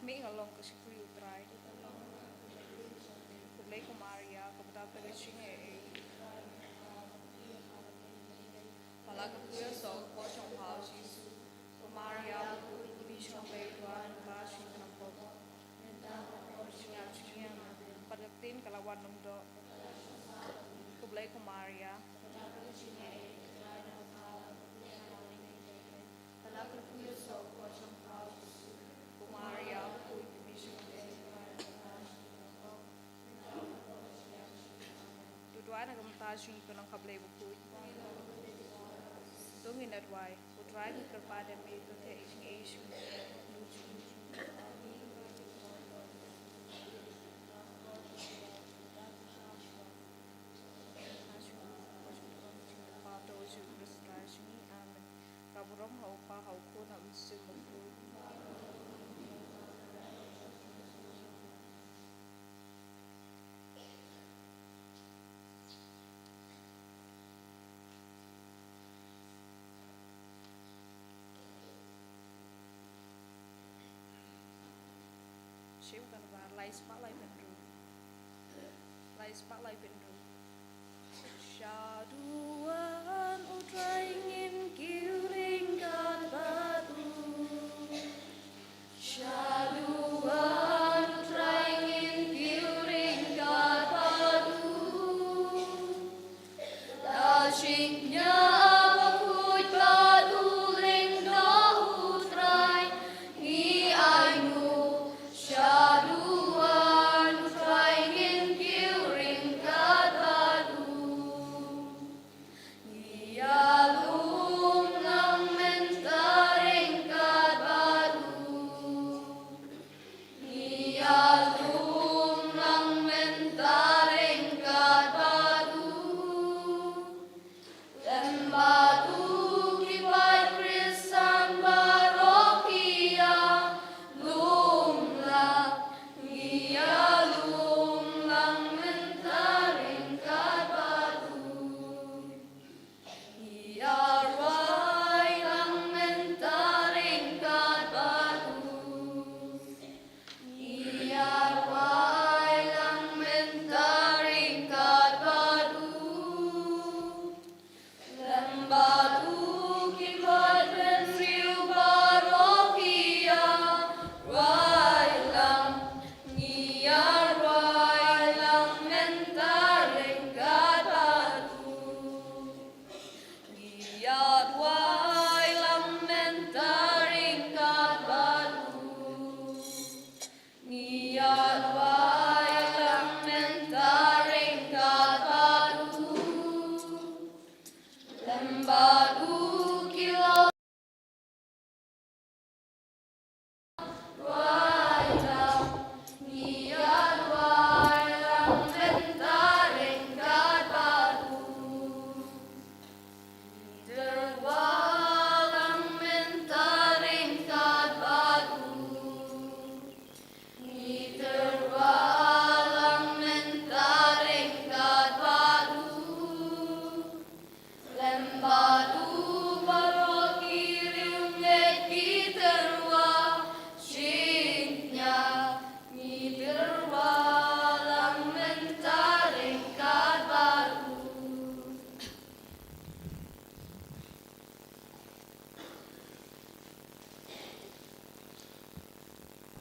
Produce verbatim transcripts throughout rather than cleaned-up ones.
Mih nga long ka shakri U Trai. Khublei ko Maria, kaba dap da ka jingaiei. Ba la kyrkhu ïa u soh u kpoh jong pha u Jisu. Ko Maria, bakhuid, kyrkhu ïa ngi ki bymman, mynta bad ha ka por jong ngi. Amen. Bad ka ktien ka la wan long doh. Khublei ko Maria. Ko Maria, bakhuid, kyrkhu ïa ngi ki bymman, mynta bad ha ka por jong ngi. Amen. To duwai na ka bynta jong ngi ki nongkhablei bakhuid. To ngin ïa duwai. Ko Trai, ngi kyrpad ïa me, to theh ïa ka jingaiei jong ngi. Amen. Ka burom ha u Kpa, ha u Khun, ha u Mynsiem Bakhuid. Shim kane ba lai spah lai phew hynriew. Lai spah lai phew hynriew. Sha duwan U Trai ngin kiew ryngkat bad u. Sha duwan U Trai ngin kiew ryngkat bad u. La jingïaid bakhuid bad u lyngdoh U Trai, ngi ainguh. Sha duwan U Trai ngin kiew ryngkat bad u. Ngi ïalum lang mynta ryngkat bad u. Ngi ïalum lang mynta ryngkat bad u. Lem bad u ki paid Khristan baroh ki ïalum lang. Ngi ïalum lang mynta ryngkat bad u. Ngi ïarwai lang mynta ryngkat bad u. Ngi ïarwai lang mynta ryngkat bad u. Lem bad u ki paid bynriew baroh ki ïarwai lang. Ngi ïarwai lang mynta ryngkat bad u. Ngi ïarwai lang mynta ryngkat bad u. Ngi ïarwai lang mynta ryngkat bad u. Lem bad u ki long. Lem bad u baroh ki riewngeit ki tyrwa, jingngeit ngi tyrwa lang mynta ryngkat bad u.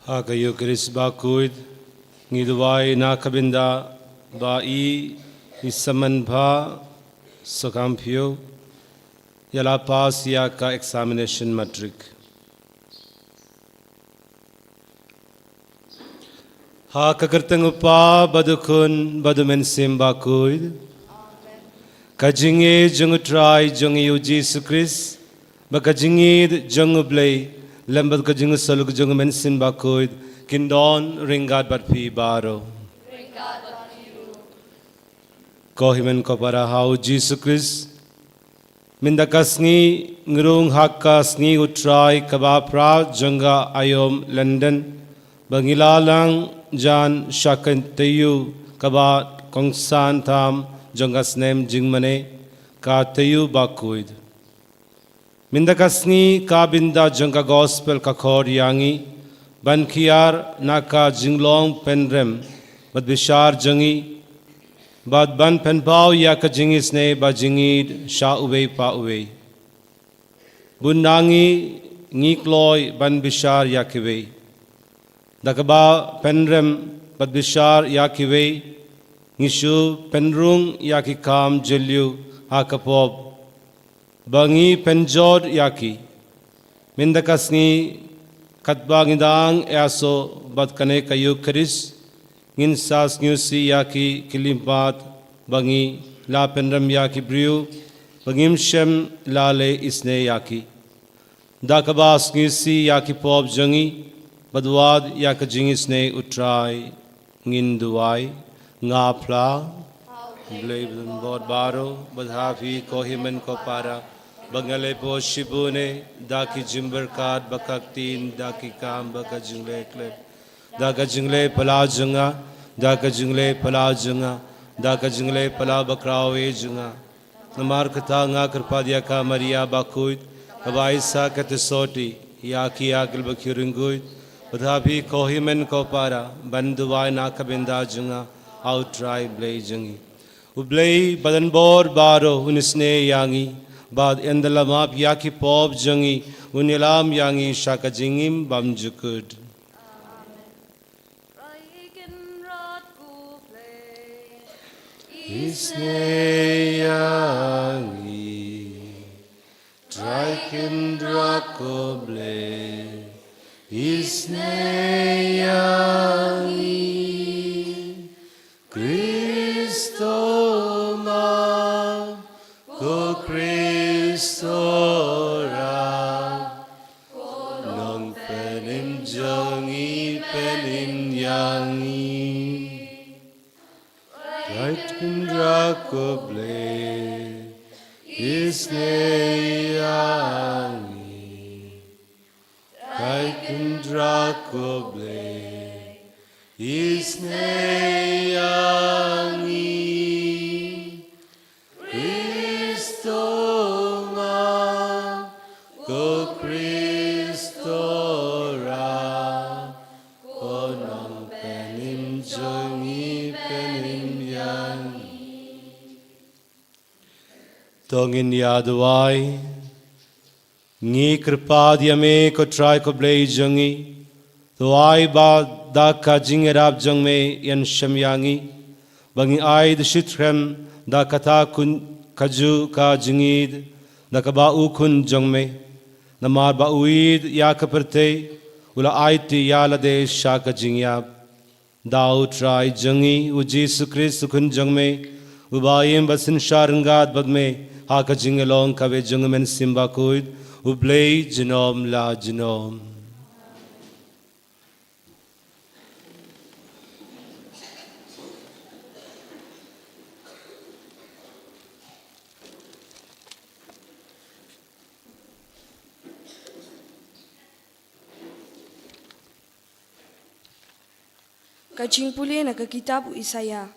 Ha ka Eukharist bakhuid, ngi duwai na ka bynta ba i, i Samanbha Sokamphiu, ïa la pass ïa ka examination matric. Ha ka kyrteng U Kpa, bad U Khun, bad U Mynsiem Bakhuid. Ka jingïeit jong U Trai jong ngi U Jisu Khrist, bad ka jingïeit jong U Blei, lem bad ka jingïasyllok jong U Mynsiem Bakhuid, kin don ryngkat bad phi baroh. Ko hynmen ko para ha U Jisu Khrist, mynta ka sngi ngi rung ha ka sngi U Trai kaba phra jong ka aïom Lenten, ba ngi la lang jan sha ka taïew kaba kongsan tam jong ka snem jingmane, ka taïew bakhuid. Mynta ka sngi ka bynta jong ka gospel ka khot ïa ngi ban kiar na ka jinglong pynrem bad bishar jong ngi, bad ban pynpaw ïa ka jingisynei bad jingïeid sha uwei pa uwei. Bun na ngi ngi kloi ban bishar ïa kiwei. Da kaba pynrem bad bishar ïa kiwei, ngi shu pynrung ïa ki kam jylliew ha ka pop ba ngi pynjot ïa ki. Mynta ka sngi, katba ngi dang ïasoh bad kane ka Eukharist, ngin sa sngewsih ïa ki khyllipmat ba ngi la pynrem ïa ki briew ba ngim shym la leh isynei ïa ki. Da kaba sngewsih ïa ki pop jong ngi bad wad ïa ka jingisynei U Trai, ngin duwai. Nga phla, Blei ba don bor baroh, bad ha phi ko hynmen ko para, ba nga la poi shibun eh da ki jingpyrkhat bad ka ktien, da ki kam bad ka jingleh khlem, da ka jingleh phylla jong nga, da ka jingleh phylla jong nga, da ka jingleh phylla bakhraw eh jong nga. Namar kata nga kyrpad ïa ka Maria bakhuid, kaba ai sa ka theisotti ïa ki ïa ki bakhraw ryngkhuid, bad ha phi ko hynmen ko para, ban duwai na ka bynta jong nga ha U Trai Blei jong ngi. U Blei ba don bor baroh un isynei ïa ngi, bad un da la map ïa ki pop jong ngi, un ïalam ïa ngi sha ka jingim bymjukut. Amen. Trai Kynrad ko Blei, isynei ïa ngi. Trai Kynrad ko Blei, isynei ïa ngi. Krist, map ko Krist, rah ko nongpynim jong ngi, pynim ïa ngi. Trai Kynrad ko Blei, isynei ïa ngi. Trai Kynrad ko Blei, isynei ïa ngi. Krist, map ko Krist, rah ko nongpynim jong ngi, pynim ïa ngi. To ngin ïa duwai. Ngi kyrpad ïa me ko Trai ko Blei jong ngi. To ai ba da ka jingïarap jong me, ïaid shem ïa ngi, ba ngin ai da shitrhem da kata ka juh ka jingïeid, da kaba u Khun jong me, namar ba u ïeid ïa ka pyrthei, u la aiti ïa lade sha ka jingïap. Da U Trai jong ngi U Jisu Krist U Khun jong me, uba im bad synshar ryngkat bad me ha ka jinglong kaba jong U Mynsiem Bakhuid, U Blei junom la junom. Ka jingpule na ka kitab u Isaïah.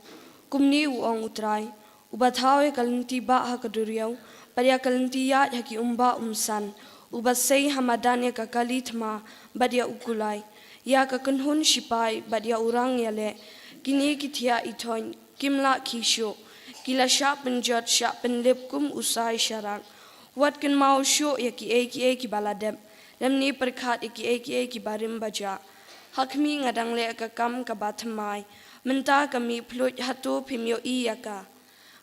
Kumne u ong U Trai, uba thaw ïa ka lynti bah ha ka duriaw, bad ïa ka lynti ïaid ha ki umbah umsan, uba sei ha madan ïa ka kali thma bad ïa u kulai, ïa ka kynhun shipai bad ïa u rang ïaleh, kine ki thiah ithoiñ kim lah khie shuh, ki la shah pynjot shah pynlip kum u sai sharak. Wat kynmaw shuh ïa kiei kiei kiba la dep, lymne pyrkhat ïa kiei kiei kiba rim ba jah. Ha khmih nga dang leh ka kam kaba thymmai, mynta ka mih phluid, hato phim ïohi ïa ka?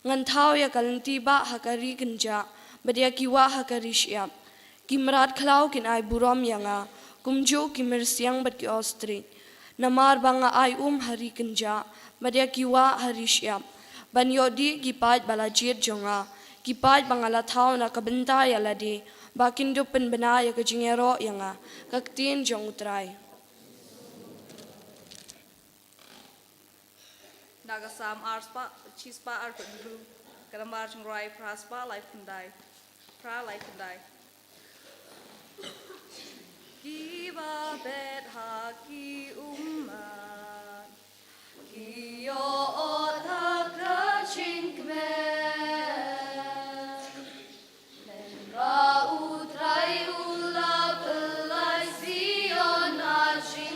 Ngan thaw ïa ka lynti bah ha ka ri kynjah, bad ïa ki wah ha ka ri shyiap. Ki mrad khlaw kin ai burom ïa nga, kumjuh ki myrsiang bad ki ostrich. Namar ba nga ai um ha ri kynjah, bad ïa ki wah ha ri shyiap, ban ïoh dih ki paid ba la jied jong nga, ki paid ba nga la thaw na ka bynta ïa lade, ba kin dup pynbna ïa ka jingïaroh ïa nga. Ka ktien jong U Trai. Na ka Salm arspah, shispah arphew hynriew, ka nambar jingrwai phra spah laiphew khyndai. Phra lai khyndai. Kiba bet ha ki ummat, ki ïoh ot ha ka jingkmen. Hynrei U Trai u la pynlait Zion ha jing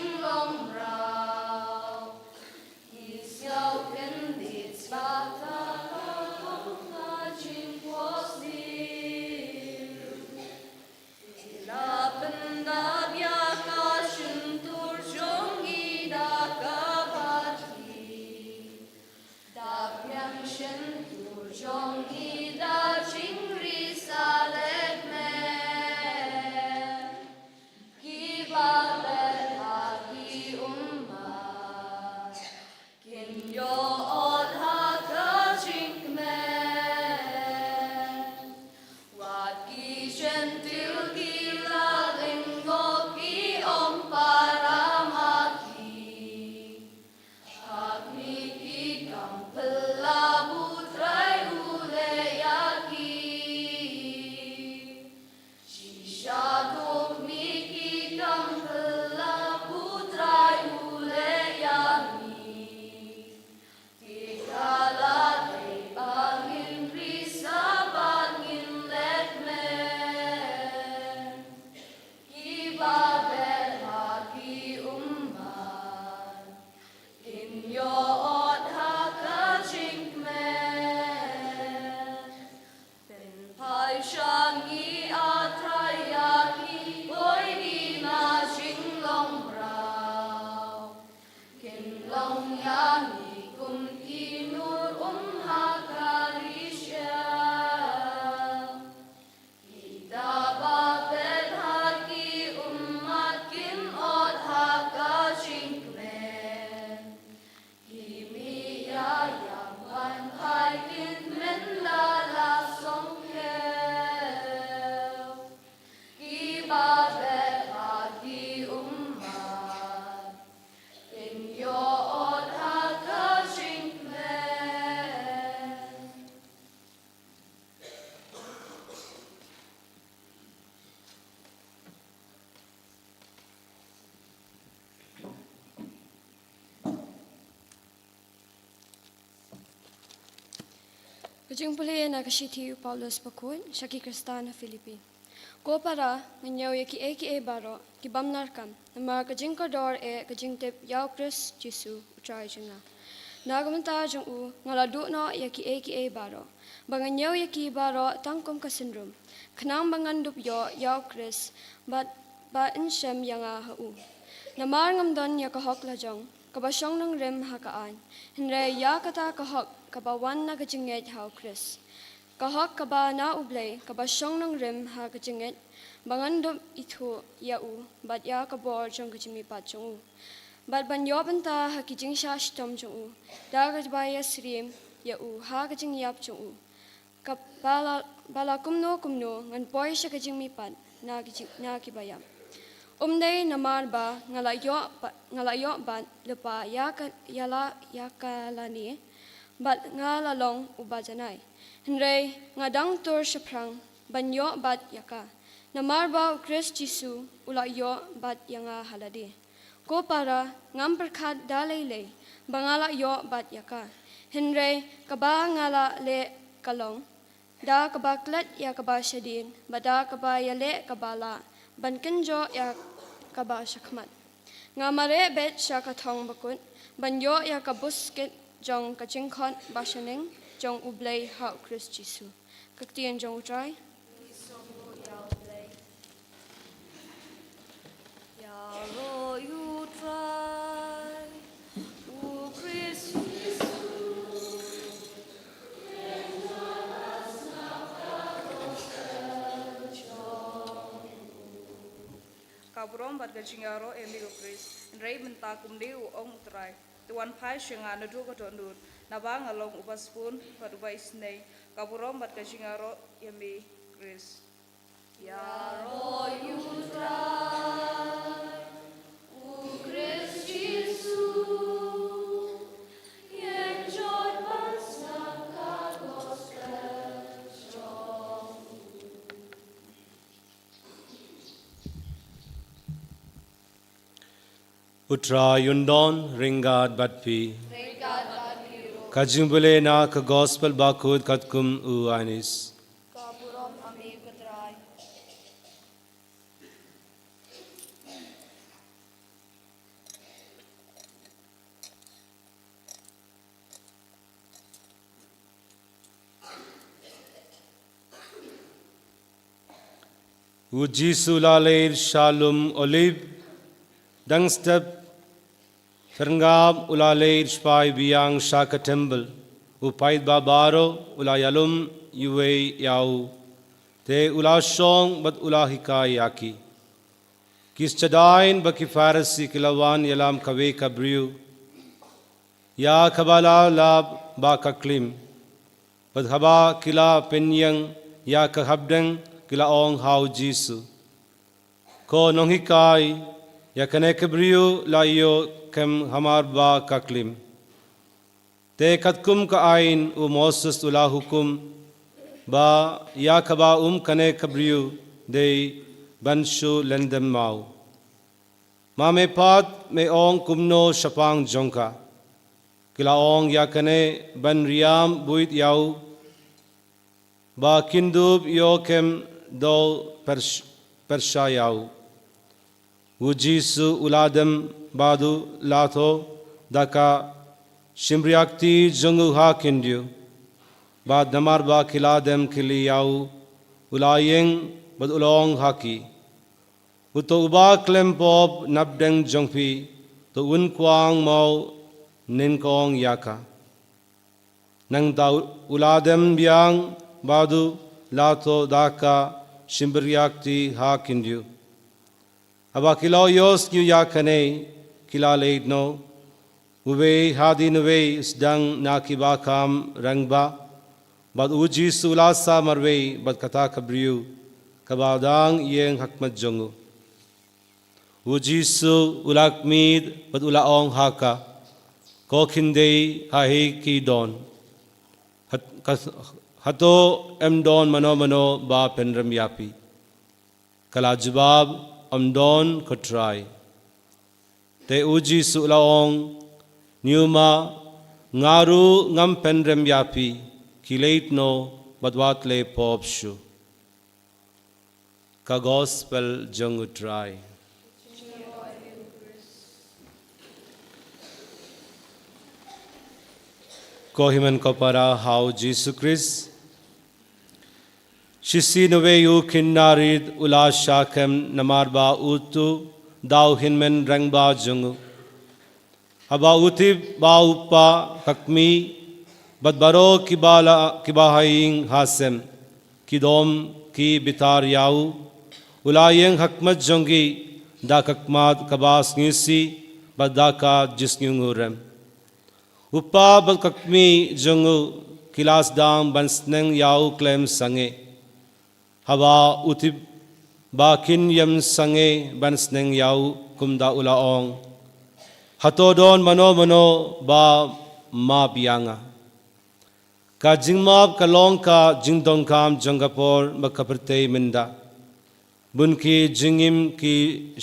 Ka jingpule na ka shithi u Paulus bakhuid sha ki Khristan ha Philippi. Ko para, nga ñiew ïa kiei kiei baroh ki bym larkam, namar ka jingkordor eh ka jingtip ïa u Khrist Jisu u Trai jong nga. Na ka bynta jong u nga la duh noh ïa kiei kiei baroh, ba nga ñiew ïa ki baroh tang kum ka synrum, khnang ba ngan dup ïoh ïa u Khrist, bad ba yn shem ïa nga ha u. Namar ngam don ïa ka hok lajong kaba shong nongrim ha ka aiñ, hynrei ïa kata ka hok kaba wan na ka jingngeit ha u Khrist, ka hok kaba na u Blei kaba shong nongrim ha ka jingngeit, ba ngan dup ithuh ïa u bad ïa ka bor jong ka jingmihpat jong u, bad ban ïoh bynta ha ki jingshah shitom jong u, da kaba ïasyriem ïa u ha ka jingïap jong u, ka ba la, ba la kumno kumno ngan poi sha ka jingmihpat na ki jing, na ki baïap. Um dei namar ba nga la ïoh ba, nga la ïoh bat lypa ïa ka, ïa la, ïa ka lane, bad nga la long uba janai. Hynrei nga dang tur shaphrang ban ïoh bat ïa ka, namar ba u Khrist Jisu u la ïoh bat ïa nga ha lade. Ko para, ngam pyrkhat da lei lei ba nga la ïoh bat ïa ka. Hynrei kaba nga la leh ka long, da kaba klet ïa kaba shadien, bad da kaba ïaleh kaba lah, ban kynjoh ïa kaba shakhmat. Nga mareh beit sha ka thong bakut ban ïoh ïa ka buskit jong ka jingkhot bashaneng jong u Blei ha u Khrist Jisu. Ka ktien jong u Trai. Ïaroh ïa u Trai, u Khrist Jisu. Ka burom bad ka jingïaroh ïa me ko Khrist. Hynrei mynta kumne u ong u Trai: To wan phai sha nga naduh ka dohnud, naba nga long uba sbun bad uba isynei. Ka burom bad ka jingïaroh ïa me Khrist. Ïaroh ïa u Trai, u Khrist Jisu. Ïeng jot ban sngap ka gospel jong u. U Trai un don ryngkat bad phi. Ryngkat bad phi ruh. Ka jingpule na ka gospel bakhuid katkum u Ïoannis. Ka burom ha me ko Trai. U Jisu u la leit sha lum Olib. Dang step phyrngab u la leit shpai biang sha ka templ. U paidbah baroh u la ïalum iwei ïa u, te u la shong bad u la hikai ïa ki. Ki Saddukai bad ki Pharisi ki la wan ïalam kawei ka briew ïa kaba la lap ba ka klim. Bad haba ki la pynïeng ïa ka hapdeng, ki la ong ha u Jisu: Ko Nonghikai, ïa kane ka briew la ïoh kem hamar ba ka klim. Te katkum ka aiñ u Moses u la hukum ba ïa kaba um kane ka briew dei ban shu lyndem maw. Ma me pat me ong kumno shaphang jong ka? Ki la ong: Ïa kane ban riam buit ïa u, ba kin dup ïoh kem da u pyrsh-, pyrshah ïa u. U Jisu u la dem bad u la thoh da ka shympriahti jong u ha khyndiat. Bad namar ba ki la dem kylli ïa u, u la ïeng bad u la ong ha ki: Uto uba khlem pop napdeng jong phi, to un kwah maw nyngkong ïa ka. Nangta u la dem biang bad u la thoh da ka shympriahti ha khyndiat. Haba ki la ïohsngew ïa kane, ki la leit noh, uwei hadien uwei, sdang na kiba kham rangbah, bad u Jisu u la sah marwei bad kata ka briew kaba dang ïeng hakhmat jong u. U Jisu u la khmih bad u la ong ha ka: Ko khyndiat, ha hi ki don? Hat-, ka-, hato ym don mano mano ba pynrem ïa phi? Ka la jubab: Ym don, ko Trai. Te u Jisu u la ong: Ñiuma nga ruh ngam pynrem ïa phi, Ki leit noh bad wat leh pop shuh. Ka Gospel jong U Trai. Ko hynmen ko para ha U Jisu Khrist. Shisien uwei u khynnah rit u la shah khlem namar ba uto u dei u hynmen rangbah jong u. Haba u tip ba u kpa, ka kmie bad baroh kiba la, kiba ha ïing ha sem ki dom ki bitar ïa u, u la ïeng ha khmat jong ki da ka khmat kaba sngewsih bad da ka jingsngewnguh rem. U kpa bad ka kmie jong u ki la sdang ban sneng ïa u khlem sangeh. Haba u tip ba kin ym sangeh ban sneng ïa u, kumta u la ong, hato don mano mano ba map ïa nga? Ka jingmap ka long ka jingdonkam jong ka por bad ka pyrthei mynta. Bun ki jingim ki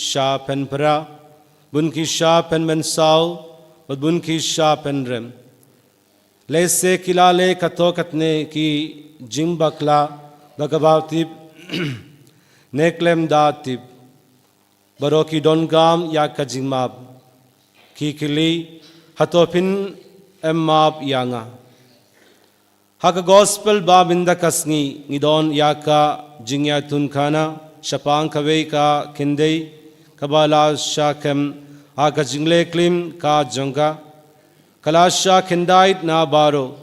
shah pynpra, bun ki shah pynmynsaw, bad bun ki shah pynrem. Lehse ki la leh katto katne ki jingbakla da kaba tip ne khlem da tip. Baroh ki donkam ïa ka jingmap. Ki kylli, hato phin ym map ïa nga? Ha ka Gospel ba mynta ka sngi ngi don ïa ka jingïathuhkhana shaphang kawei ka khyndai kaba la shah khlem ha ka jingleh klim ka jong ka. Ka la shah khyndai na baroh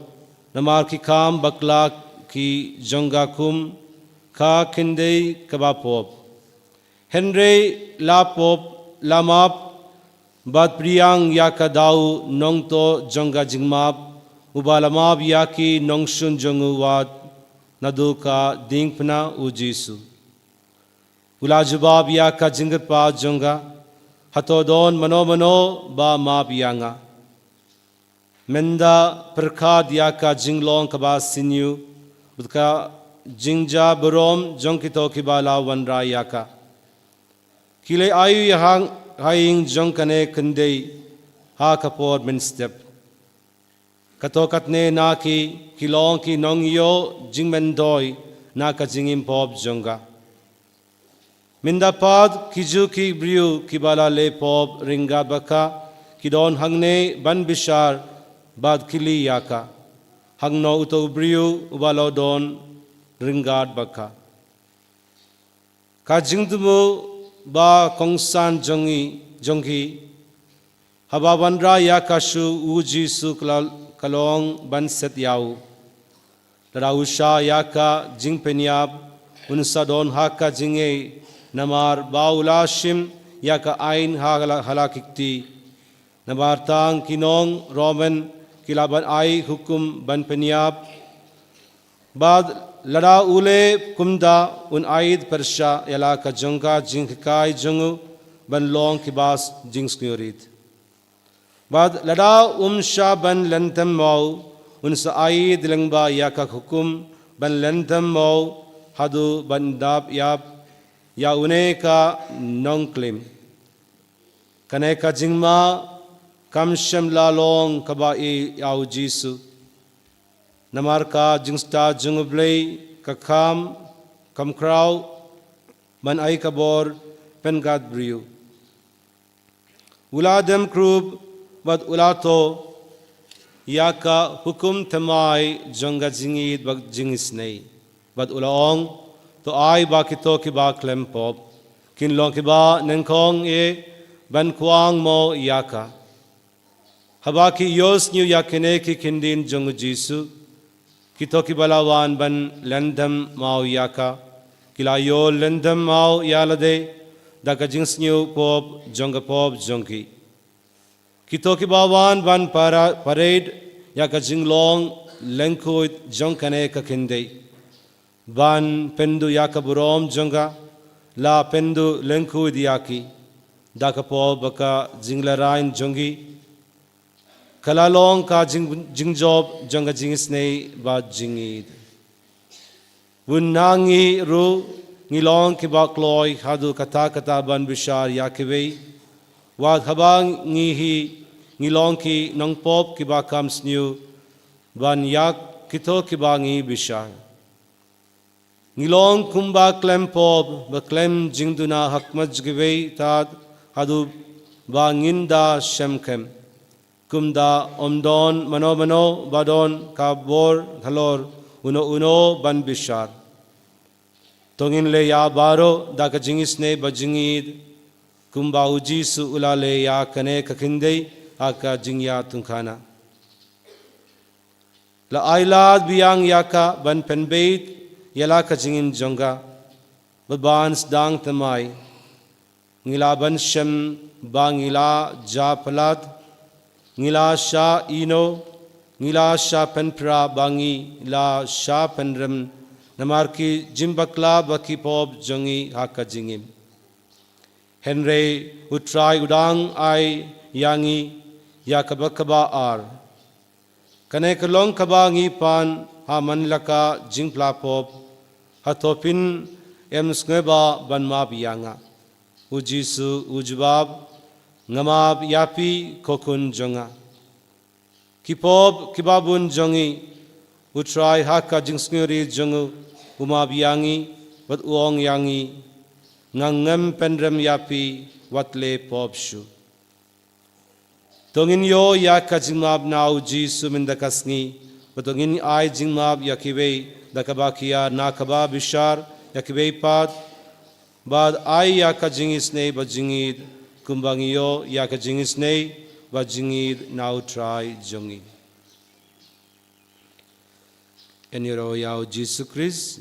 namar ki kam bakla ki jong ka kum ka khyndai kaba pop. Hynrei la pop, la map bad pdiang ïa ka daw nongtoh jong ka jingmap, uba la map ïa ki nongshun jong u wat naduh ka diengphna, U Jisu u la jubab ïa ka jingkyrpad jong ka, hato don mano mano ba map ïa nga? Mynta pyrkhat ïa ka jinglong kaba sniew bad ka jingjaburom jong kito kiba la wanrah ïa ka. Ki leh aïu ïa ha ïing jong kane ka khyndai ha ka por mynstep? Katto katne na ki ki long ki nongïoh jingmyntoi na ka jingim pop jong ka. Mynta pat ki ju ki briew kiba la leh pop ryngkat bad ka ki don hangne ban bishar bad kylli ïa ka, hangno uto u briew uba la don ryngkat bad ka? Ka jingthmu ba kongsan jong ngi, jong ki, haba wanrah ïa ka shuh, U Jisu ka la, ka long ban set ïa u. Lada u shah ïa ka jingpynïap, un sa don ha ka jingngeit namar ba u la shim ïa ka aiñ ha la, ha la ki kti. Namar tang ki nong Roman ki lah ban ai hukum ban pynïap. Bad lada u leh kumta, un aid pyrshah ïa la ka jong ka jinghikai jong u ban long kiba jingsngewrit. Bad lada um shah ban lynthem mo, un sa aid lyngba ïa ka hukum ban lynthem mo haduh ban dap ïap ïa une ka nongklim. Kane ka jingma kam shym la long kaba ïeit ïa U Jisu. Namar ka jingstad jong U Blei ka kham, kam khraw ban ai ka bor pyngat briew. U la dem krup bad u la thoh ïa ka hukum thymmai jong ka jingïeit bad jingisynei. Bad u la ong, to ai ba kito kiba khlem pop kin long kiba nyngkong eh ban kwah mo ïa ka. Haba ki ïohsngew ïa kine ki kyntien jong U Jisu, kito kiba la wan ban lynthem mo ïa ka ki la ïoh lynthem mo ïa lade da ka jingsngew pop jong ka pop jong ki. Kito kiba wan ban para, parade ïa ka jinglong lyngkhuid jong kane ka khyndai ban pynduh ïa ka burom jong ka, la pynduh lyngkhuid ïa ki da ka pop bad ka jinglehrain jong ki. Ka la long ka jing, jingjop jong ka jingisynei bad jingïeit. Bun na ngi ruh ngi long kiba kloi haduh katta katta ban bishar ïa kiwei. Wat haba ngi hi ngi long ki nongpop kiba kham sniew ban ïak kito kiba ngi bishar. Ngi long kumba khlem pop ba khlem jingduna ha khmat jong kiwei tad haduh ba ngin da shem khem. Kumta ym don mano mano ba don ka bor halor uno uno ban bishar. To ngin leh ïa baroh da ka jingisynei bad jingïeid, kumba U Jisu u la leh ïa kane ka khyndai ha ka jingïathuhkhana. La ai lad biang ïa ka ban pynbeit ïa la ka jingim jong ka, bad ban sdang thymmai. Ngi la ban shem ba ngi la jah palat, ngi la shah ïehnoh, ngi la shah pynpra bad ngi la shah pynrem namar ki jingbakla bad ki pop jong ngi ha ka jingim. Hynrei U Trai u dang ai ïa ngi ïa kaba kaba ar. Kane ka long kaba ngi pan ha man la ka jingphla pop. Hato phin ym sngewbha ban map ïa nga? U Jisu u jubab, nga map ïa phi ko khun jong nga. Ki pop kiba bun jong ngi, U Trai ha ka jingsngewrit jong u, u map ïa ngi, bad u ong ïa ngi, nga ngam pynrem ïa phi, wat leh pop shuh. To ngin ïoh ïa ka jingmap na U Jisu mynta ka sngi, bad to ngin ai jingmap ïa kiwei, da kaba khia na kaba bishar ïa kiwei pat, bad ai ïa ka jingisynei bad jingïeid, kumba ngi ïoh ïa ka jingisynei bad jingïeid na U Trai jong ngi. Yn ïaroh ïa U Jisu Khrist.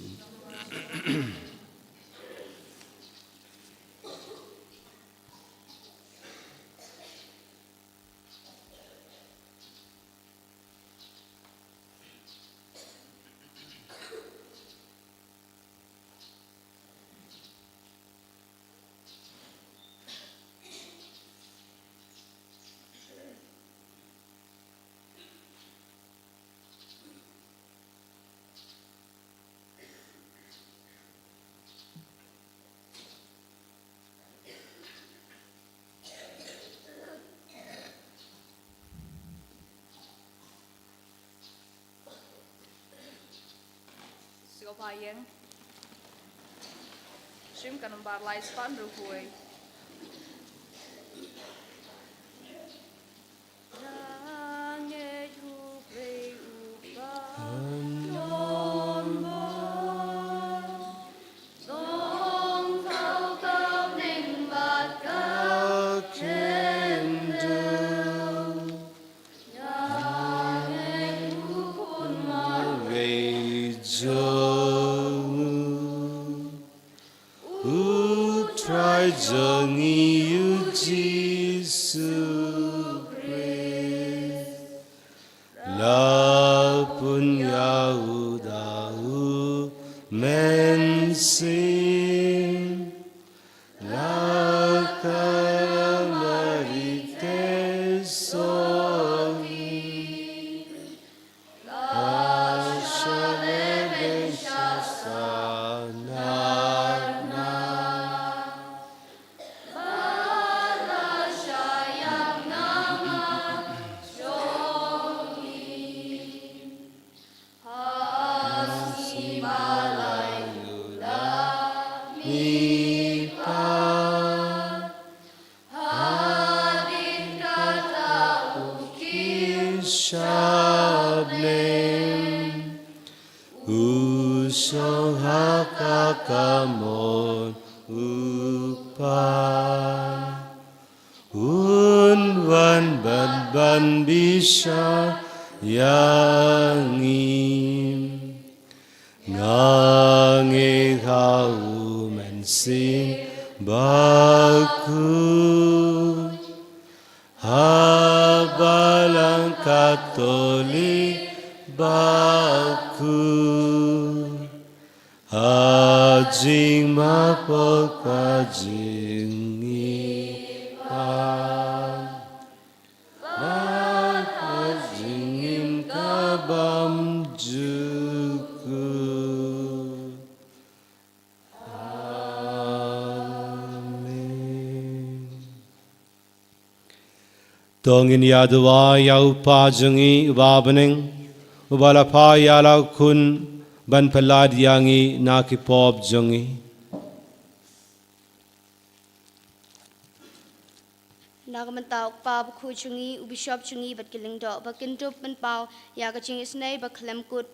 Sngewbha ïeng. Shim ka nambar lai spah hynriew phew wei. U Trai jong ngi U Jisu Khrist. La pun ïa u da u mynsiem. La ka la marite sohi. La sha leben sha sa nar na. Shablem. U shong ha ka kamon u Kpa. Un wan ban ban bishar ïa ngi. Nga ngeit ha u Mynsiem Bakhuid. Ha Balang Katholik Bakhuid. Ha jingmapok ka jingim. Bad ha jingim ka bymjukut. Amen. To ngin ïa duwai ïa u Kpa jong ngi uba ha bneng. Uba la phah ïa la u Khun ban pyllait ïa ngi na ki pop jong ngi. Na ka bynta u Kpa Bakhuid jong ngi, u Bishop jong ngi bad ki lyngdoh, ba kin dup pynpaw ïa ka jingisynei ba khlem kut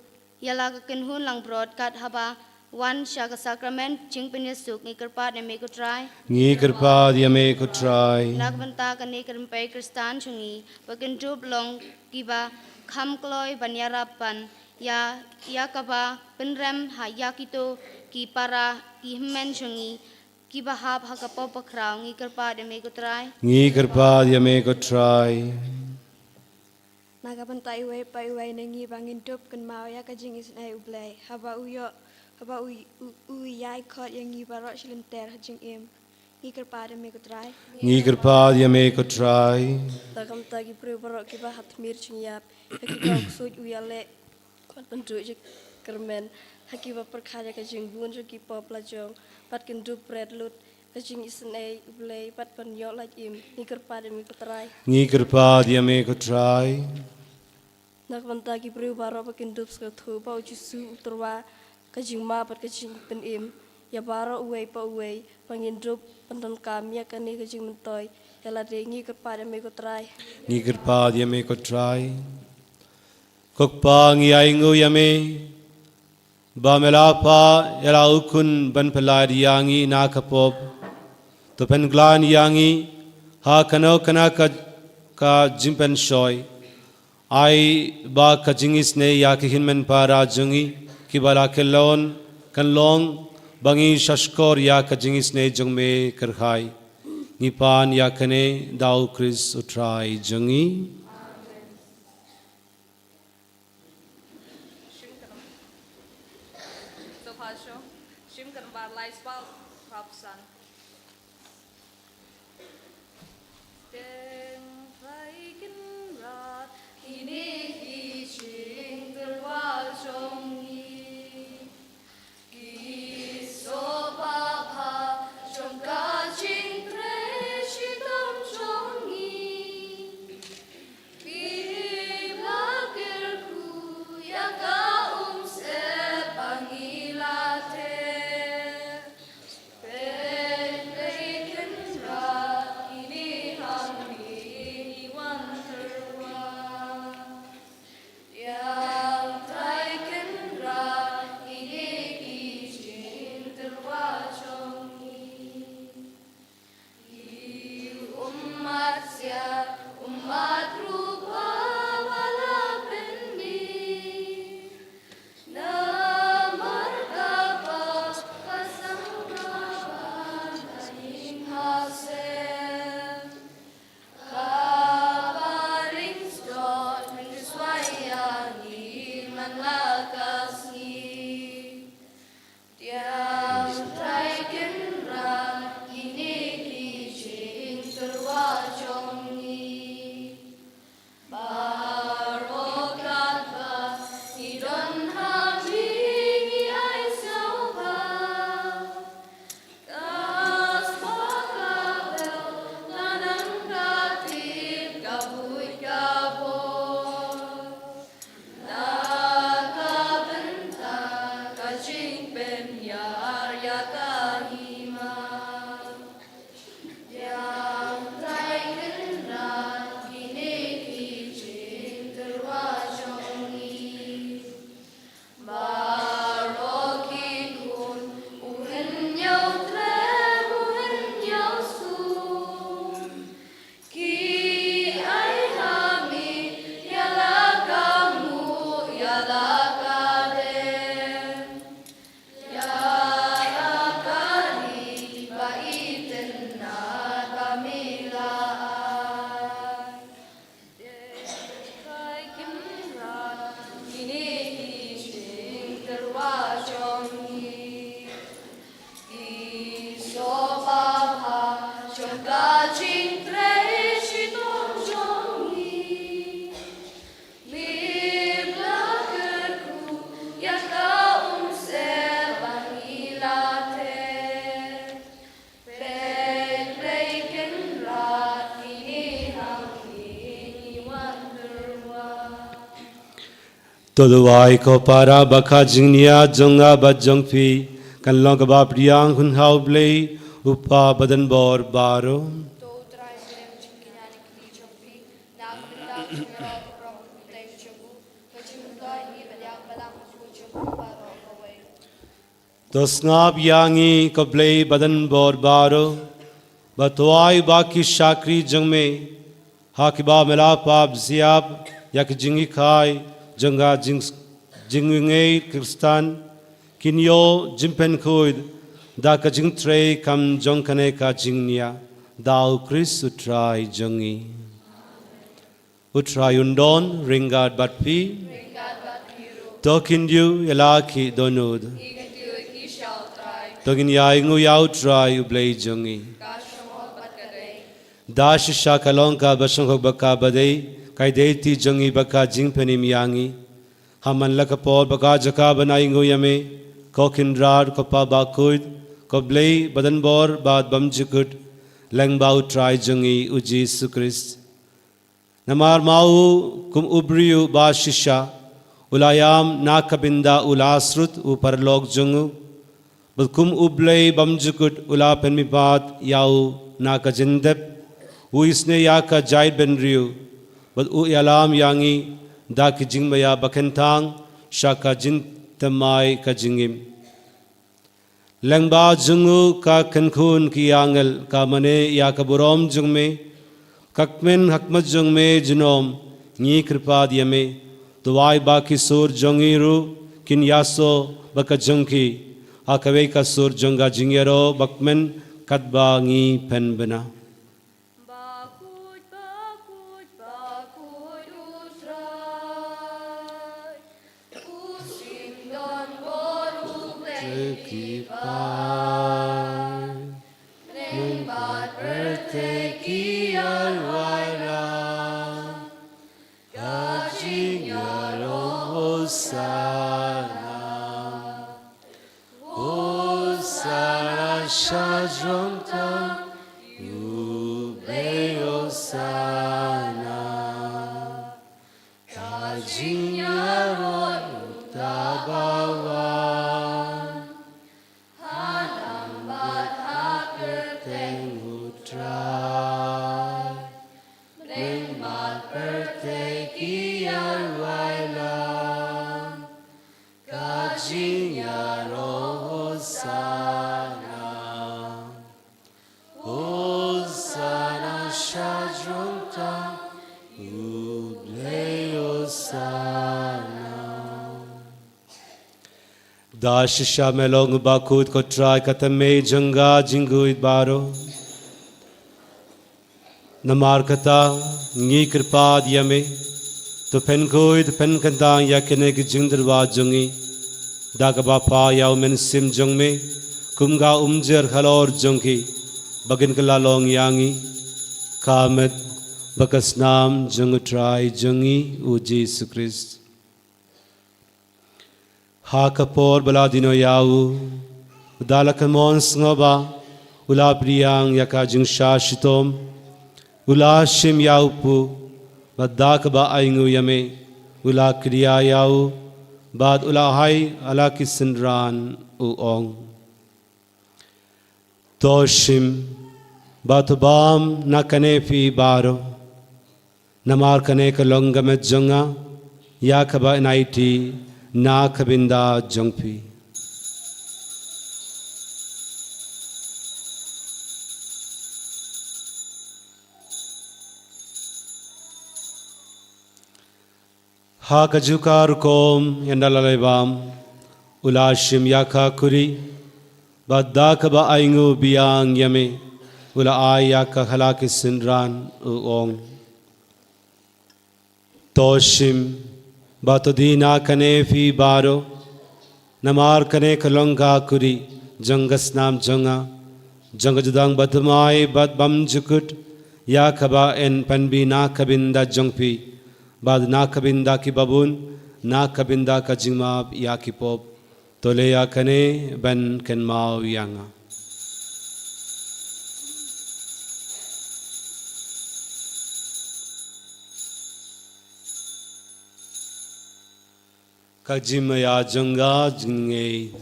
ïa la ka kynhun langbrot, kat haba wan sha ka sakramen jingpynïasuk. Ngi kyrpad ïa me ko Trai. Ngi kyrpad ïa me ko Trai. Na ka bynta kane ka rympei Khristan jong ngi, ba kin dup long kiba kham kloi ban ïarap ban ïa, ïa kaba pynrem ha ïa kito ki para ki hynmen jong ngi kiba hap ha ka pop bakhraw. Ngi kyrpad ïa me ko Trai. Ngi kyrpad ïa me ko Trai. Na ka bynta iwei pa iwei na ngi, ba ngin dup kynmaw ïa ka jingisynei U Blei haba u ïoh, haba u, u, u ïai khot ïa ngi baroh shi lynter ha jingim. Ngi kyrpad ïa me ko Trai. Ngi kyrpad ïa me ko Trai. Na ka bynta ki briew baroh kiba ha tmier jingïap, ïa kiba u ksuid u ïaleh ban pynduh jingkyrmen, ha kiba pyrkhat ïa ka jingbun jong ki pop la jong, bad kin dup bret lut ka jingisynei U Blei bad ban ïoh lait im. Ngi kyrpad ïa me ko Trai. Ngi kyrpad ïa me ko Trai. Na ka bynta ki briew baroh ba kin dup sngewthuh ba U Jisu u tyrwa ka jingma bad ka jingpynim ïa baroh uwei pa uwei, ba ngin dup pyndonkam ïa kane ka jingmyntoi ïa lade. Ngi kyrpad ïa me ko Trai. Ngi kyrpad ïa me ko Trai. Ko Kpa, ngi ainguh ïa me ba me la phah ïa la u Khun ban pyllait ïa ngi na ka pop. To pynkhlaiñ ïa ngi ha kano kano ka, ka jingpynshoi. Ai ba ka jingisynei ïa ki hynmen para jong ngi kiba la kyllon kan long ba ngi sha shkor ïa ka jingisynei jong me kyrhai. Ngi pan ïa kane da U Khrist U Trai jong ngi. Shim kyrpad. Sophia Sho, shim kyrpad lai spah phra phew san. Dei Trai Kynrad, kine ki jingtyrwa jong ngi. Ki soh bha jong ka jingtrei shitom jong ngi. Ki la kyrkhu ïa ka umsyep ba ngi la teh. Peit, Blei Kynrad, kine hangne ngi wan tyrwa. Ïa Trai Kynrad, kine ki jingtyrwa jong ngi. Ki ummat siat, ummat rupa ba la pynmih. Namar kaba ka sangma ban ka jingmahsem. Kaba ring sdot, ring shuwa ïa ngi man la ka sngi. Ïa Trai Kynrad, kine ki jingtyrwa jong ngi. Baroh katba ngi don ha mi ngi ai sngewbha. Ka spah ka bel, ka nang ka tip, ka buit ka bor. Na ka bynta ka jingpynïar ïa ka hima. Ïa Trai Kynrad, kine ki jingtyrwa jong ngi. Baroh ki khun, u hynñiew trep, u hynñiew sum. Ki ai ha mi, ïa la ka nguh, ïa la ka dem. Ïa la ka ri ba itynnad ba me la ai. Dei Trai Kynrad, kine ki jingtyrwa jong ngi. Ki soh bha jong ka jingtrei shitom jong ngi. Me la kyrkhu ïa ka umsyep ba ngi la teh. Peit, Blei Kynrad, kine hangne ngi wan tyrwa. Ko duwai ko para ba ka jingniad jong nga bad jong phi kan long kaba pdiang hun ha U Blei, U Kpa badonbor baroh. To U Trai pdiang jingkñia na ki kti jong phi, na ka bynta ka jingïaroh baroh kaba u tei jong u, ka jingmyntoi hi bad ïa ka balang bakhuid jong u baroh kawei. To sngap ïa ngi ko Blei badonbor baroh, bad to ai ba ki shakri jong me, ha kiba me la pap siap ïa ki jinghikai jong ka jing, jingngeit Khristan, kin ïoh jingpynkhuid da ka jingtrei kam jong kane ka jingniad, da U Khrist U Trai jong ngi. U Trai un don ryngkat bad phi. To khyndiat ïa la ki dohnud. To ngin ïa ainguh ïa U Trai U Blei jong ngi. Da shisha ka long kaba shongkha bad kaba dei, ka dei kti jong ngi bad ka jingpynim ïa ngi. Ha man la ka por bad ka jaka ban ainguh ïa me, ko Kynrad, ko Kpa bakhuid, ko Blei badonbor bad bymjukut, lyngba U Trai jong ngi U Jisu Khrist. Namar ma u kum u briew ba shisha u la ïam na ka bynta u Lasarus u paralok jong u, bad kum U Blei bymjukut u la pynmihpat ïa u na ka jingtep, u isynei ïa ka jaitbynriew, bad u ïalam ïa ngi da ki jingmaïa ba kynthang sha ka jingthymmai ka jingim. Lyngba jong u ka kynkhun ki angel ka mane ïa ka burom jong me, ka kmen ha khmat jong me junom. Ngi kyrpad ïa me, to ai ba ki sur jong ngi ruh kin ïasoh bad ka jong ki, ha kawei ka sur jong ka jingïaroh ba kmen katba ngi pynbna. Bakhuid, bakhuid, bakhuid U Trai, U Syiem donbor U Blei ki paid. Bneng bad pyrthei ki ïaroh ïa ka jingïaroh Hosana. Hosana sha jrong tang U Blei Hosana. Ka jingïaroh uta ba wan. Ha nam bad ha kyrteng U Trai. Bneng bad pyrthei ki ïaroh ïa ka jingïaroh Hosana. Hosana sha jrong tang U Blei Hosana. Da shisha me long bakhuid ko Trai ka thymmei jong ka jingkhuid baroh. Namar kata ngi kyrpad ïa me, to pynkhuid to pynkhyndang ïa kine ki jingtyrwa jong ngi da kaba phah ïa u Mynsiem jong me kum ka umjer halor jong ki, ba kin kylla long ïa ngi ka met bad ka snam jong U Trai jong ngi U Jisu Khrist. Ha ka por ba la dino ïa u, da la kynmaw sngewbha, u la pdiang ïa ka jingshah shitom, u la shim ïa u puk, bad da kaba ainguh ïa me, u la kdiah ïa u, bad u la hai ha la ki synran u ong. To shim bad to bam na kane phi baroh, namar kane ka long ka met jong nga, ïa kaba yn aiti na ka bynta jong phi. Ha kajuh ka rukom ynda la leit bam, u la shim ïa ka khuri, bad da kaba ainguh biang ïa me, u la ai ïa ka ha la ki synran u ong. To shim, bad to die na kane phi baroh, namar kane ka long ka khuri jong ka snam jong nga, jong ka jutang bathymmai bad bymjukut, ïa kaba yn pynbna na ka bynta jong phi, bad na ka bynta ki babun, na ka bynta ka jingmap ïa ki pop. To leh ïa kane ban kynmaw ïa nga. Ka jingmaïa jong ka jingngeit.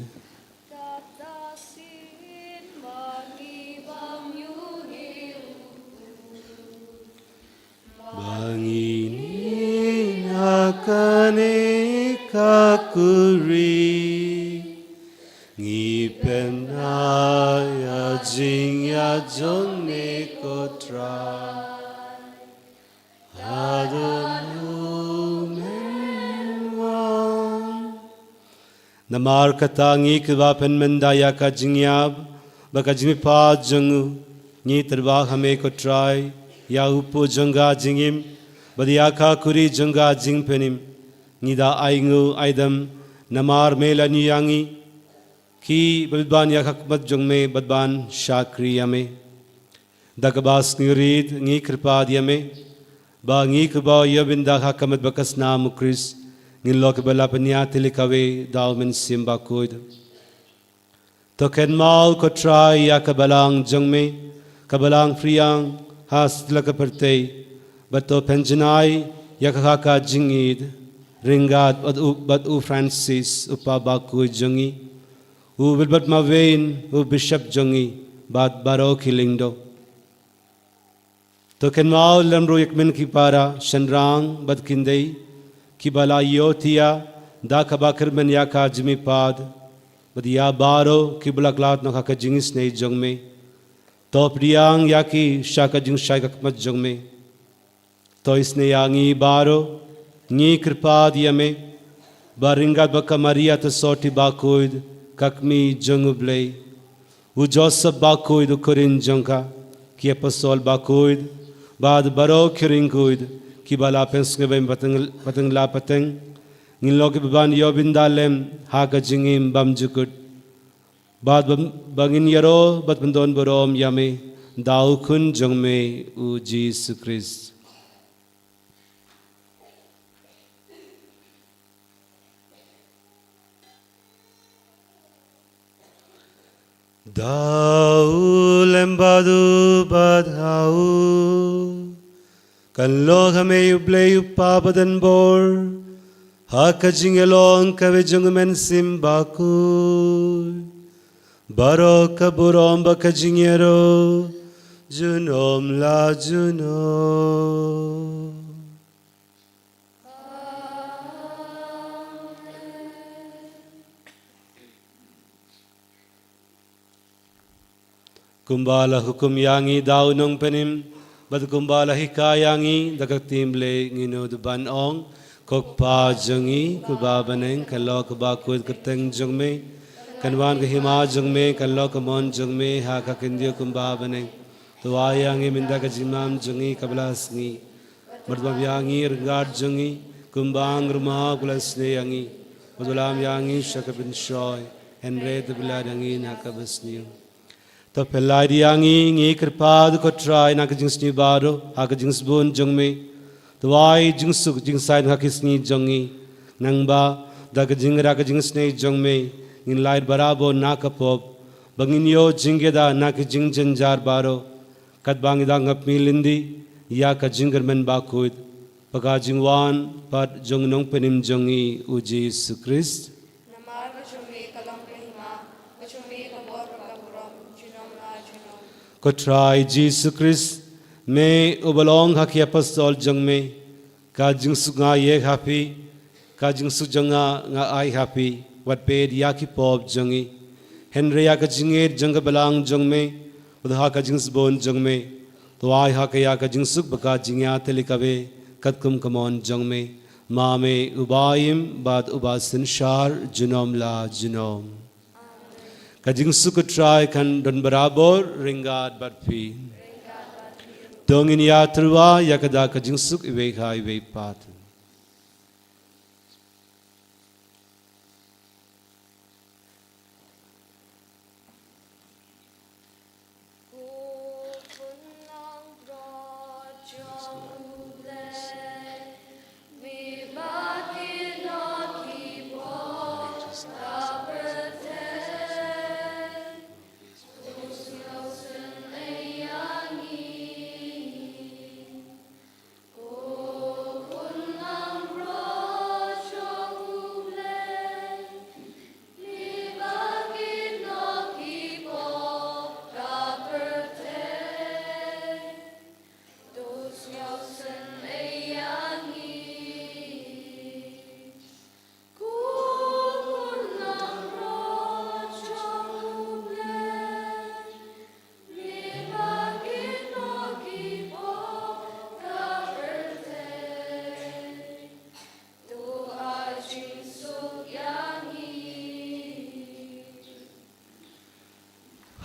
Ba ngi na kane ka khuri ngi pynbna ïa ka jingïa jong me ko Trai. Hadien u men wan. Namar kata ngi kiba pynmynda ïa ka jingïap bad ka jingmihpat jong u, ngi tyrwa ha me ko Trai, ïa u pud jong ka jingim bad ïa ka khuri jong ka jingpynim. Ngi da ai nguh ai dem namar me la ñiew ïa ngi, ki ba bit ban ïa ka khmat jong me bad ban shakri ïa me. Da kaba sngewrit ngi kyrpad ïa me ba ngi kiba ïoh bynta ha ka met bad ka snam u Khrist, ngin long kiba la pynïatylli kawei da u Mynsiem Bakhuid. To kynmaw ko Trai ïa ka balang jong me, ka balang phriang ha satlak ka pyrthei, bad to pynjanai ïa ka ha ka jingïeid ryngkat bad u, bad u Francis u Papa bakhuid jong ngi, u Wilbert Marwein u Bishop jong ngi, bad baroh ki lyngdoh. To kynmaw lem ruh ïa ki kmie ki para, shynrang bad kynthei kiba la ïohthiah da kaba kyrmen ïa ka jingmihpat, bad ïa baroh kiba la khlad noh ha ka jingisynei jong me. To pdiang ïa ki sha ka jingshai ka khmat jong me. To isynei ïa ngi baroh, ngi kyrpad ïa me ba ryngkat bad ka Maria Theisotti bakhuid, ka kmie jong u Blei, u Joseph bakhuid u kyrteng jong ka, ki apostol bakhuid, bad baroh ki riewkhuid kiba la pynsngewbha pateng, pateng la pateng, ngin long kiba ban ïoh bynta lem ha ka jingim bymjukut. Bad ba, ba ngin ïaroh bad pyndonburom ïa me da u Khun jong me u Jisu Khrist. Da u lem bad u bad ha u, kan long ha me u Blei u Kpa badonbor, ha ka jingïalong kawei jong u Mynsiem Bakhuid, baroh ka burom bad ka jingïaroh junom la junom. Kumba la hukum ïa ngi da u Nongpynim, bad kumba la hikai ïa ngi da ka ktien Blei, ngin nud ban ong: Ko Kpa jong ngi uba ha bneng, kan long kaba khuid ka kyrteng jong me, kan wan ka hima jong me, kan long ka mon jong me ha ka khyndiat kumba ha bneng. To ai ïa ngi mynta ka jingbam jong ngi kaba la sniew. Bad bam ïa ngi ryngkat jong ngi, kumba ngi ruh ba la sniew ïa ngi. Bad ym lam ïa ngi sha ka pynshoi, hynrei to pynlait ïa ngi na kaba sniew. To pynlait ïa ngi, ngi kyrpad ko Trai, na ka jingsniew baroh ha ka jingsbun jong me. To ai jingsuk jingsaiñ ha ki sngi jong ngi. Nangba da ka jingïarap ka jingisynei jong me, ngin lait barabor na ka pop, ba ngin ïoh jingkyrkhu na ki jingjynjar baroh, katba ngi dang hap mih lynti ïa ka jingkyrmen bakhuid, bad ka jingwan pat jong u Nongpynim jong ngi u Jisu Khrist. Namar ka jong me ka long ka hima, ka jong me ka bor bad ka burom junom la junom. Ko Trai Jisu Khrist, me uba la ong ha ki apostol jong me: Ka jingsuk nga ïeh ha phi, ka jingsuk jong nga nga ai ha phi. Wat peit ïa ki pop jong ngi, hynrei ïa ka jingïeit jong ka balang jong me, bad ha ka jingsbun jong me, to ai ha ka ïa ka jingsuk bad ka jingïatylli kawei, katkum ka mon jong me, ma me uba im bad uba synshar junom la junom. Ka jingsuk ko Trai kan don barabor ryngkat bad phi. To ngin ïatyrwa ïa ka da ka jingsuk iwei ha iwei pat.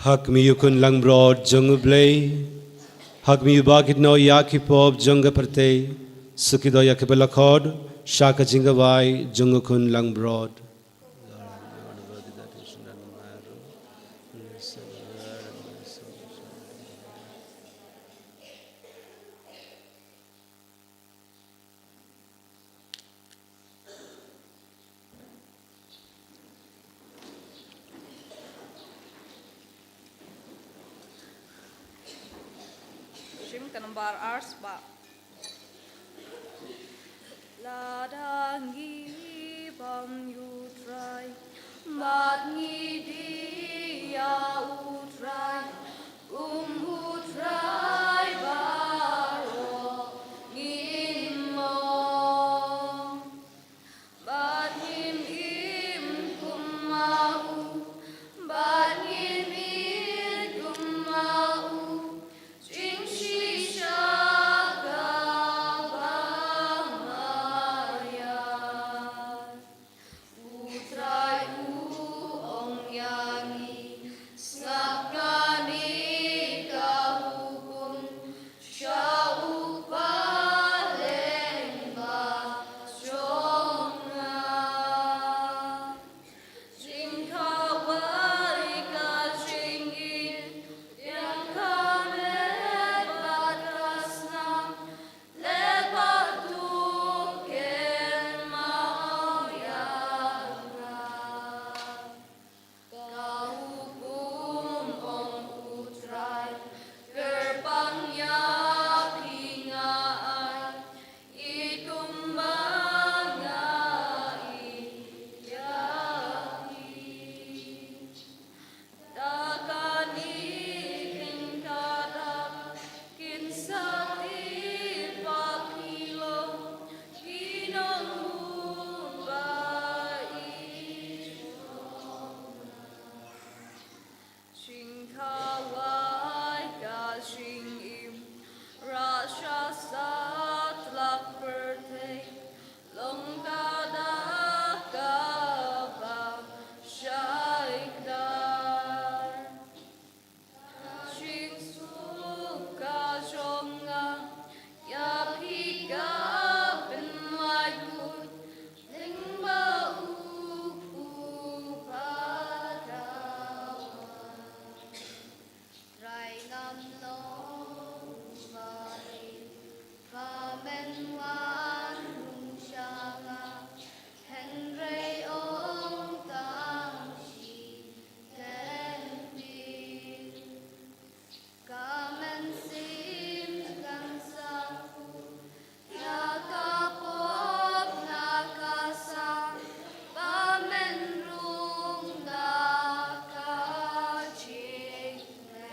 Ha khmih ïa u khun langbrot jong U Blei. Ha khmih ïa u ba kit noh ïa ki pop jong ka pyrthei. Sa kit noh ïa ki ba la khot sha ka jingkawai jong u khun langbrot. Shim ka nambar ar spah. Lada ngi bam ïa U Trai bad ngi die ïa U Trai, um U Trai baroh ngin long. Bad ngin im kum ma u, bad ngin ïeit kum ma u, jingshisha kaba maian. U Trai u ong ïa ngi, sngap kane ka hukum sha u paidbah jong nga. Jingkhawai ka jingim, ïa ka met bad ka snam, leh bad to kynmaw ïa nga. Ka hukum ong U Trai, kyrpang ïa phi nga ai, ïeit kumba nga ïeit ïa phi. Da kane kin ktah, kin sa tip ba phi long ki nongbuh ba ïeit jong nga. Jingkhawai ka jingim, rah sha satlak pyrthei, long ka dak kaba shai kdar. Ka jingsuk ka jong nga ïa phi ka pynlaitluid, lyngba u kpu ba ka wan. Trai ngam long ba ïeit, ba men wan rung sha nga, hynrei ong tang shi kyntien. Ka mynsiem kan sa kut ïa ka pop na ka sang, ba men rung da ka jingkmen.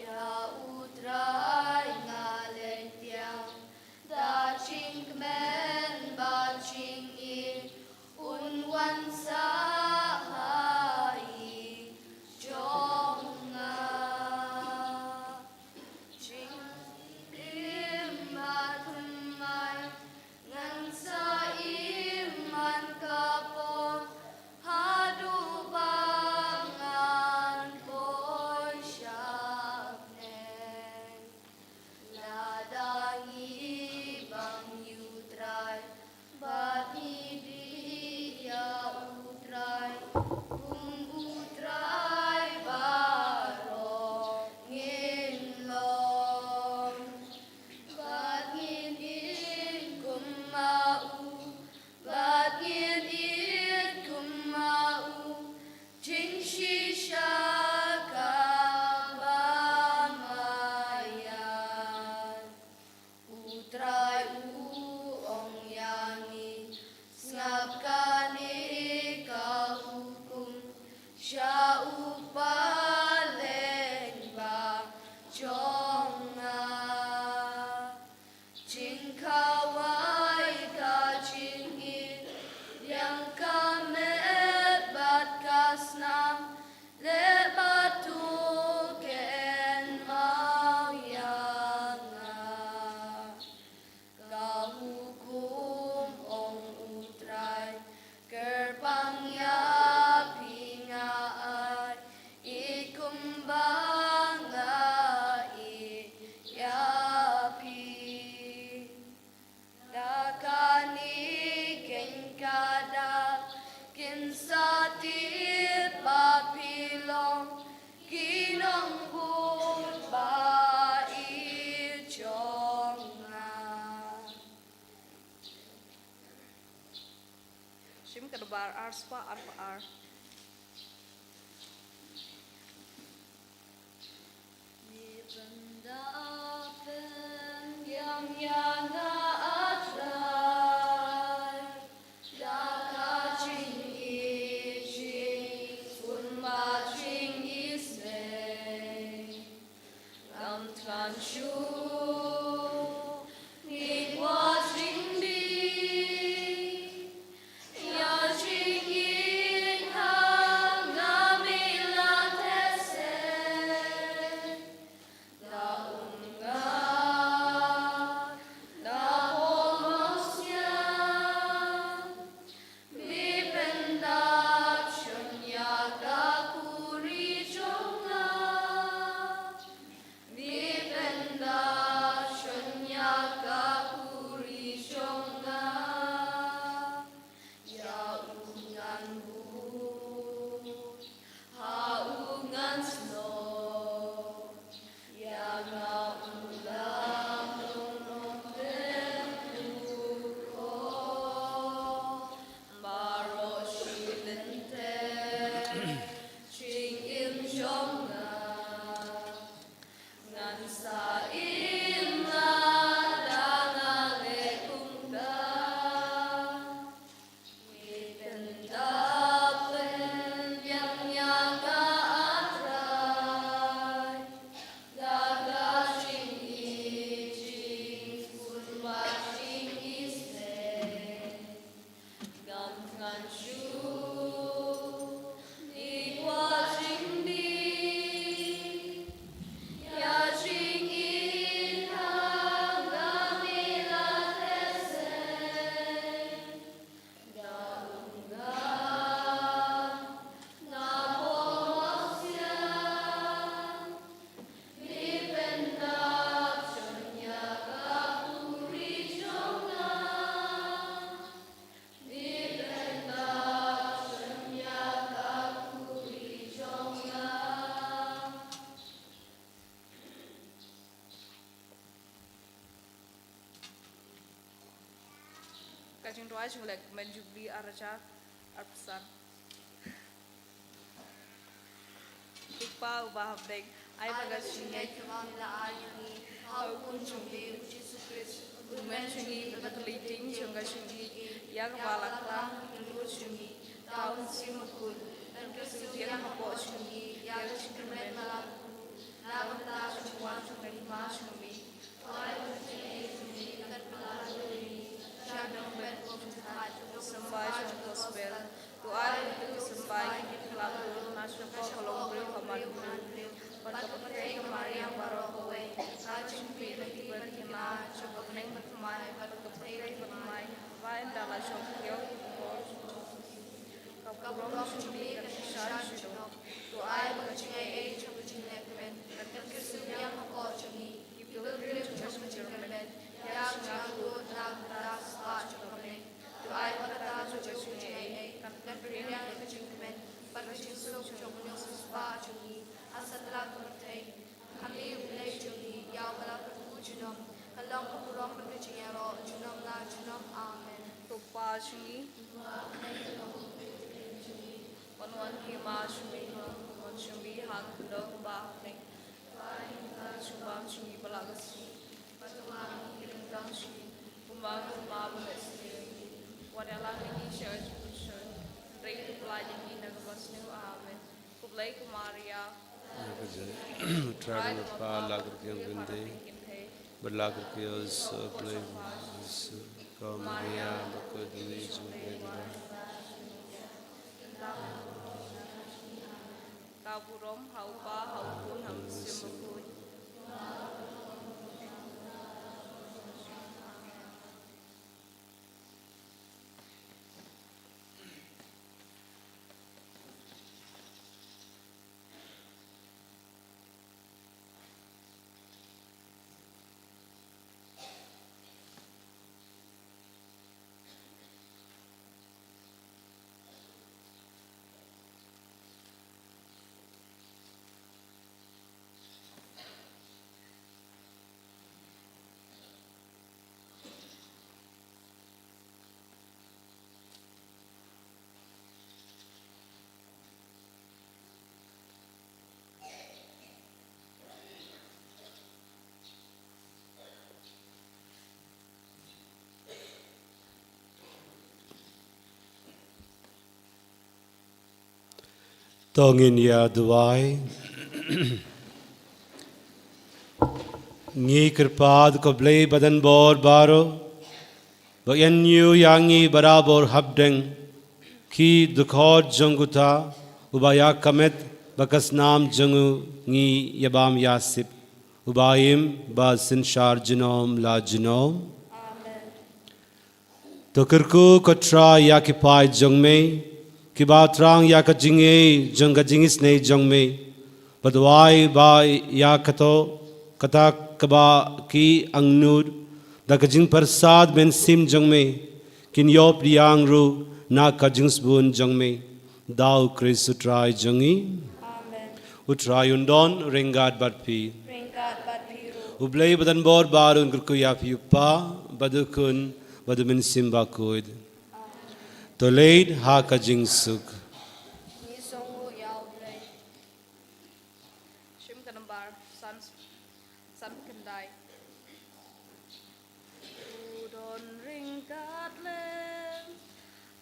Ïa U Trai nga leh Ar, ar spah arphew ar. Ngi pyndap pynbiang ïa nga, A Trai, da ka jingïeit, jingkyrkhu bad jingisynei. Ngam thngan shuh ïa ka jingdih, ïa jingïeit ha nga, me la theh seh. Da um nga, da pom sha Me pyndap shon ïa ka khuri jong nga. Me pyndap shon ïa ka khuri jong nga. Ïa u ngan bud ha u ngan snoh. Ïa nga u lam long nongpynduh ko. Baroh shi lynter jingim jong nga. Ngan sa im lada nga leh kumta. Ngi pyndap pynbiang ïa nga, A Trai, da ka jingïeit, jingkyrkhu bad jingisynei. Ngam thngan shuh ïa ka jingdih, ïa jingïeit ha nga, me la theh seh. Ka jingduwai jong u lehkmen Jubili ar hajar arphew san. Ko Kpa uba ha bneng, ai ba ka jingngeit kaba me la ai ïa ngi ha u Khun jong me u Jisu Khrist, u Tymmen jong ngi, bad ka ktien jong ka jingïeit, ïa kaba la klang ha ki kyrwoh jong ngi da u Mynsiem Bakhuid, ban kyrsiew biang hapoh jong ngi ïa ka jingkyrmen ba la kyrkhu na ka bynta ka jingwan jong ka Hima jong me. Symbai jong ka gospel. To ai ba kito ki symbai kin kylla bun na shapoh ka longbriew ka mat briew, bad ka pyrthei ka mariang baroh kawei, ka jingpynbeit na ki bynta ki hima jong ka bneng bathymmai bad ka pyrthei bathymmai, ba ynda la shong ki ïew ki bor, ka burom jong me kan kyrshan junom. To ai ba ka jingaiei jong ka jinglehkmen kan kyrsiew biang hapoh jong ngi, ki pilgrim jong ka jingkyrmen, ïa ka jingangnud na ka bynta ka spah jong ka bneng. To ai ba kata ka jingaiei kan pynriang ïa ka jingkmen bad ka jingsuk jong u nongsiewspah jong ngi ha satlak ka pyrthei. Ha me U Blei jong ngi, ïa uba la kyrkhu junom, ka long ka burom bad ka jingïaroh junom la junom. Amen. Ko Kpa jong ngi, wan wan ki hima jong me, wan jong me ha ka kyndoh ba ha bneng. Ai ïa ngi ïa ka jingpang jong ngi ba la ka sngi, bad to ai ïa ngi ïa ka jingpang jong ngi kumba ka hima ba leh sniew ïa ngi. Wat ïalam ïa ngi sha ka jingpynshoi, hynrei to pyllait ïa ngi na ka basniew. Amen. Khublei ko Maria. Ïa ka jingïaroh, Trai ka Kpa la kyrkieh ïa ngi, bad la kyrkieh ïa u Blei, ko Maria ba kordit jong U Blei. Ka burom ha U Kpa, ha U Khun, ha U Mynsiem Bakhuid. To ngin ïa duwai. Ngi kyrpad ko Blei badonbor baroh, ba ïa ngi ïa ngi barabor hapdeng ki dkhot jong uta uba ïa ka met bad ka snam jong u ngi ïa bam ïa sip, uba im bad synshar junom la junom. Amen. To kyrkhu ko Trai ïa ki paid jong me, kiba thrang ïa ka jingïeit jong ka jingisynei jong me, bad wai ba ïa kato kata kaba ki angnud da ka jingpyrsad mynsiem jong me, kin ïoh pdiang ruh na ka jingsbun jong me. Da U Khrist U Trai jong ngi. Amen. U Trai un don ryngkat bad phi. Ryngkat bad phi ruh. U Blei badonbor baroh un kyrkhu ïa phi, u Kpa bad u Khun bad u Mynsiem Bakhuid. Amen. To leit ha ka jingsuk. Ngi sngewnguh ïa U Blei. Shim ka nambar san, san khyndai. U don ryngkat lem,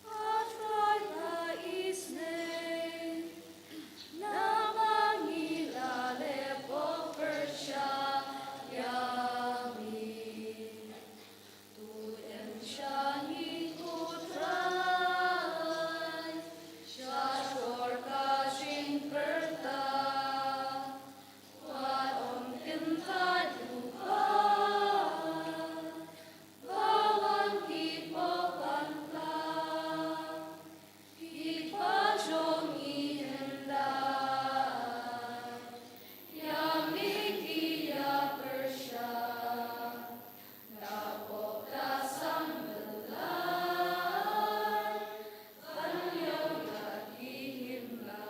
ha Trai ka isynei. Namar ngi la leh pop pyrshah ïa me. To im sha ngi ko Trai, sha shkor ka jingpyrta. Wat ym kyntait lypa, ba wan ki pop ban kla, ki kpa jong ngi hyndai. Ïa me ki ïa pyrshah, da pop da sam byllait, ban ïoh ïa ki hynda.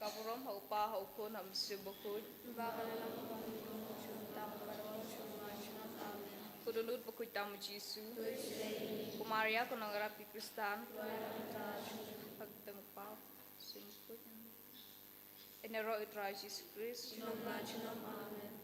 Ka burom ha u Kpa, ha u Khun, ha u Mynsiem Bakhuid. Ba ka la long, ba ka la long, ba ka la long, ba ka la long. Ko dohnud bakhuid tam u Jisu. Ko Maria ko nongrap ki Khristan. Ba ka la long. Ïa naroh ïa u Trai Jisu Khrist. Junom la junom. Amen.